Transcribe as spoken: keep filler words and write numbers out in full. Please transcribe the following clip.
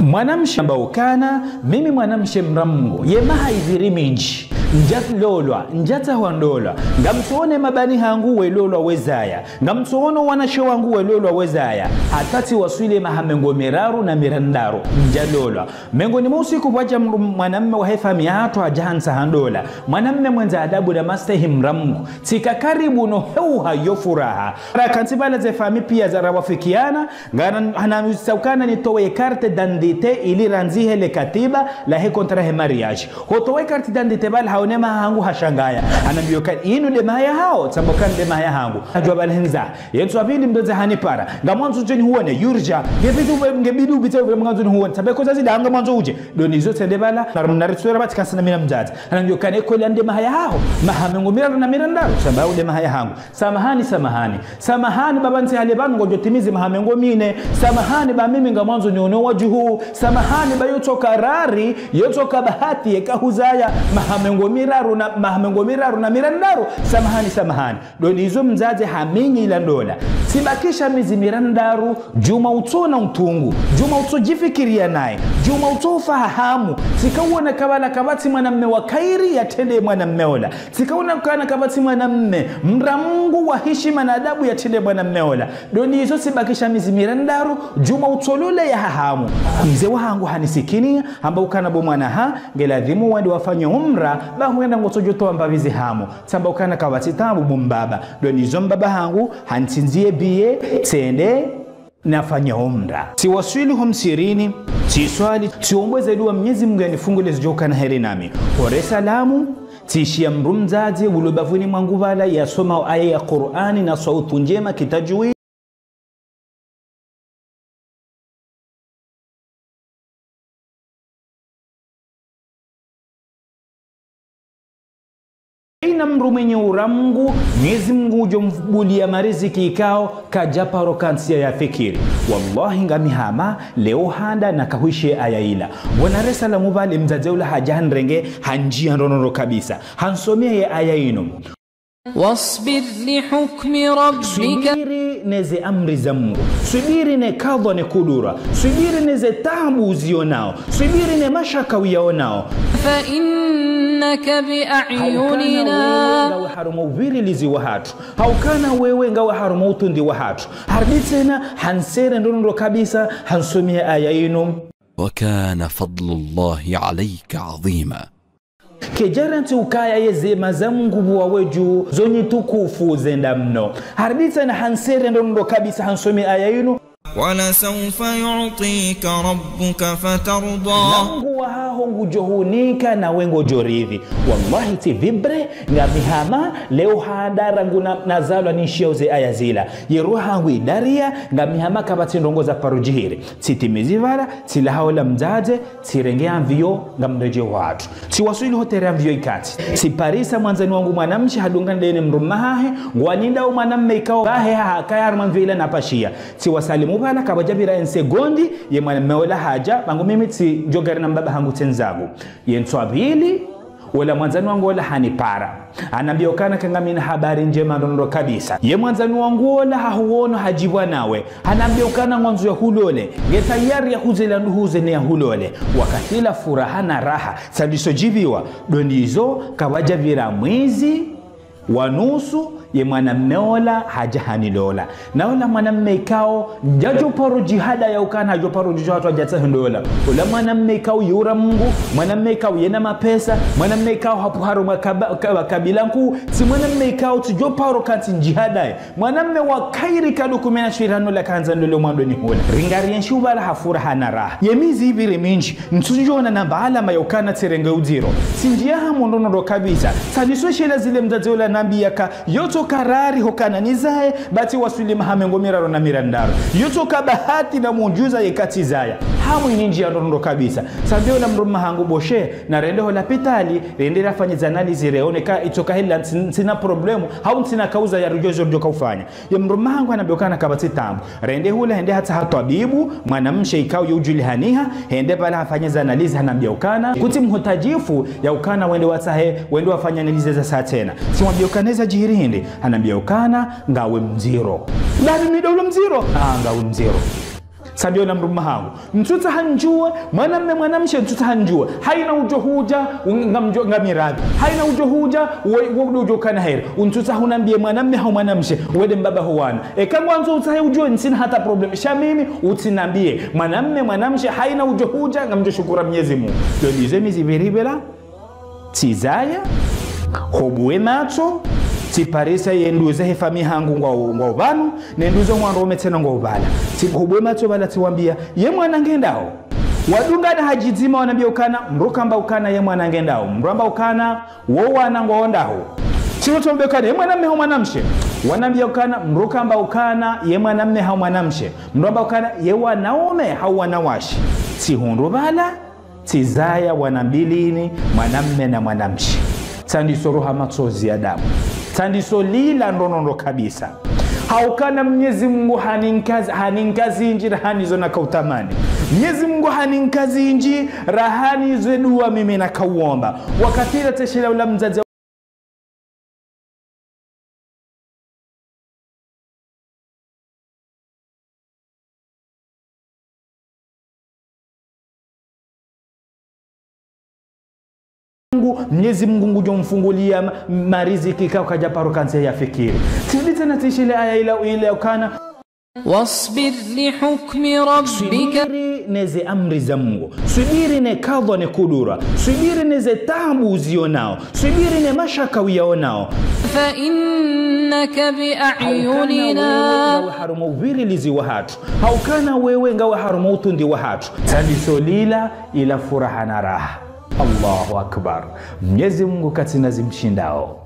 Mwanamshe hamba ukana, mimi mwanamshe mramngu, ye maha iviri mindji, ndjalolwa, ndjatsahwa ndolwa, ngamtsoone mabani hangu welolwa wezaya, ngamtsoono wanashe wangu welolwa wezaya, hata tsiwaswili maha mengo miraru na mirandraru, ndjalolwa. Mengoni mwa usiku pvwadja mru-, mwanamme wahe famiyi yahatru hadja hanitsaha ndola. Mwanamme mwendza adabu na mastehi mramngu. Tsika karibu no heuha yo furaha. Rakantsi pvala ze famiyi piya zarawafikiana, ngana hanamisa ukana nitowe carte d'identité ili randzihe le katiba lahe contrat he mariage. Hotowe carte d'identité pvala haone maha hangu hashangaya. Hanambia ukana inu nde maha yaho, tsamba ukana nde maha yahangu. Hadjuwa pvala hendza. Ye ntsu ya pvili mdzadze hanipara. Ngamwandzo udje nihuone, yurdja. Ngebidi ube, ngebidi upvitse ube ngamwandzo nihuone. Tsamba eko zazida ngamwandzo udje. Ndo nizo tsende pvala, na, naritswera pvatsi kansi na mi na mdzadze. Hanambia ukana eko la nde maha yaho, maha mengo miraru na mirandraru. Tsamba nde maha yahangu. Samahani, samahani. Samahani baba ntsi hale pvanu ngodjo timizi maha mengo mine. Samahani ba mimi ngamwandzo nione wadjuhu. Samahani ba yotsoka rari, yotsoka bahati yeka huzaya maha mengo miraru na, maha mengo miraru na mirandraru. Samahani, samahani. Ndo nizo mdzadze haminyila ndola. Tsibakisha mezi mirandraru, djuma utsona utungu, djuma utsodjifikiria naye, djuma utsofahamu. Tsika uona kabala kapvatsi mwanamme wa khairi yatrende mwanamme ola. Tsika uona ukana kapvatsi mwanamme mramngu wa hishima na adabu yatrende mwanamme ola. Ndo nizo tsibakisha mezi mirandraru, djuma utsolole ya hahamu. Mze wahangu hanisikini, hamba ukana bo mwana ha, ngeladhimu wende wafanye umra, ba hwenda ngotsodjo towa mbapvi ze hamu. Tsamba ukana kapvatsi taabu bo mbaba. Ndo nizo mbaba hangu, hanitsindziye biye, tsende nafanye umra. Tsiwaswili ho msirini, tsiswali, tsiombwe ze duwa Mnyezi Mngu yanifungule zidjo kana heri nami. Hore salamu, tsishiya mdru mdzadze, ulo bavuni mwangu pvala, yasoma aya ya Qur'ani na sauti ndjema kitajwidi. Haina mdru mwenye uramngu, Mnyezi Mngu udjo mvubuliya mariziki ikao, kadja paro kantsi ya yafikiri. Wallahi ngami hama, leo handa nakahwishe aya ila. Pvona re salamu pvale mdzadze ula hadja hanirenge, handziya ndrondro kabisa. Hansomeye aya inu. واصبر لحكم ربك. Swibiri ne ze amri za Mngu. Swibiri ne kadha ne kudura. Swibiri ne ze taabu uzionao. Swibiri ne mashaka uyaonao. فإنك بأعيننا. Haukana wewe ngawe harumwa uvirilizi wahatru. Haukana wewe ngawe harumwa utundi wahatru. Harudi tsena, hansere ndrondro kabisa, hansomeye aya inu. وكان فضل الله عليك عظيما. Kedjara ntsi ukaya ye ze mema za Mngu pvwa wedju, zo nyi tukufu zenda mno. Harudi tsena hansere ndrondro kabisa hansomeye aya inu. ولسوف يعطيك ربك فترضى. Na Mngu wahaho ngudjo hunika nawe ngodjo ridhi. Wallahi tsi vibre, ngami hama, leo handa rangu na, nazalwa nishiya uze aya zila. Ye roho hangu idariya, ngami hama kapvatsi ndrongo za paro djihiri. Tsitimizi pvala, tsilaha ola mdzadze, tsirenge avion, ngamredjei wahatru. Tsiwaswili ho terrain avion ikantsi. Tsiparisa mwandzani wangu mwanamshe hadungana ndene mdrume hahe, ngwanindao mwanamme ikao pvahe hahakaya harumwa avion ila napashiya. Tsiwasalimu pvala kapvadja pvira en segondi, ye mwanamme ola hadja, pvangu mimi tsi djogari na mbaba hangu tsendzangu. Ye ntsu ya pvili, ola mwandzani wangu ola hanipara. Hanambia ukana ka ngamina habari ndjema ndrondro kabisa. Ye mwandzani wangu ola hahuono hadjipvwa nawe. Hanambia ukana ngwandzo yahulole. Nge tayari yahuzela nduhuze ne yahulole. Wakahila furaha na raha. Tsandiso djipviwa. Ndo nizo kapvadja pvira mwezi wa nusu ye mwanamme ola hadja hanilola. Na ola mwanamme ikao, ndjadjo paro djihada ya ukana hadjo paro djidjo hatru hadja tsahe ndola. Ola mwanamme ikao ye uramngu, mwanamme ikao yena mapesa, mwanamme ikao hapvo harumwa kaba-, kaba-, kabila nkuu, tsi mwanamme ikao tsidjo paro kantsi ndjihada ye. Mwanamme wa khairi kado kumena shirano la kandza ndole mwando ni hula. Ringari yenshi ubala ha furaha na raha. Ye mezi ipviri mindji, ntsudjona namba alama ya ukana tsirenge udziro. Tsindziya hamu ndrondro kabisa. Tsandiso shela zile mdzadze ola hanambia ka, yotsoka rari hukana nizaye, ba tsiwaswili maha mengo miraru na mirandraru. Yotsoka bahati na mundjuza yeka tsizaya. Hamu inindziya ndrondro kabisa. Tsambia ola mdrume hangu boshe, narende ho lapitali, rende rafanye ze analyse rione ka itsoka hela ntsi-, ntsina problème, hau ntsina kauza ya rudjozo rudjoka ufanya. Ye mdrume hangu hanambia ukana kapvatsi taabu. Rende hula hende hatsaha twabibu, mwanamshe ikao ye udjulihaniha, hende pvala hafanye ze analyse hanambia ukana. Kutsi mhutadjifu ya ukana wende watsahe, wende wafanye analyse za sa tsena. Tsimwambia ukana zadjiri hindri, hanambia ukana ngawe mdziro. Bali mi ndo ulo mdziro? Ah, ngawe mdziro. Tsambiya ola mdrume hangu. Ntsutsaha ndjuwe, mwanamme, mwanamshe, ntsutsaha ndjuwe. Hayina udjo hudja, ngamdjo, ngamiradhi. Hayina udjo hudja, we, we udjo kana heri. Ntsutsaha unambiye mwanamme hau mwanamshe, wende mbaba ho wana. Eka ngwandzo utsahe udjuwe, ntsina hata problème. Sha mimi, utsinambiye. Mwanamme, mwanamshe, hayina udjo hudja, ngamdjo shukura Mnyezi Mungu. Yo ndizo emi zipviripvira. Tsizaya, hobuwe matso, tsiparisa ye nduze he famiyi hangu ngwao, ngwao pvanu, ne nduze ngwandro metsena ngwao pvala. Tsi, hobuwe matso pvala tsiwambiya, ye mwana nge ndaho. Wadungana ha djidzima wanambiya ukana, mdru hamba ukana ye mwana nge ndaho. Mdru hamba ukana, wo wana ngwao ndaho. Tsi mdru hamba ukana, ye mwanamme hau mwanamshe. Wanambiya ukana, mdru hamba ukana, ye mwanamme hau mwanamshe. Mdru hamba ukana, ye wanaume hau wanawashe. Tsihundru pvala, tsizaya wana mbili ni, mwanamme na mwanamshe. Tsandiso roha matsozi ya damu. Tsandiso lila ndrongoo ndro kabisa. Haukana Mnyezi Mungu haninkazi, haninkazi ndji rahana izo nakautamani. Mnyezi Mungu haninkazi ndji rahana izo dua mimi nakauomba. Wakati ula tsishile ula mdzadze Mungu, Mnyezi Mungu ngudjo mfunguliya ma, mariziki ka, kadja paro kantsi ya fikiri. Tsirudi tsena tsishile aya ila, ila ukana. واصبر لحكم ربك. Swibiri ne ze amri za Mungu. Swibiri ne kadha ne kudura. Swibiri ne ze taabu uzionao. Swibiri ne mashaka uyaonao. فإنك بأعيننا. Haukana wewe ngawe harumwa uvirilizi wahatru. Haukana wewe ngawe harumwa utundi wahatru. Tsandiso lila ila furaha na raha. Allahu Akbar. Mnyezi Mungu katsina zimshindao.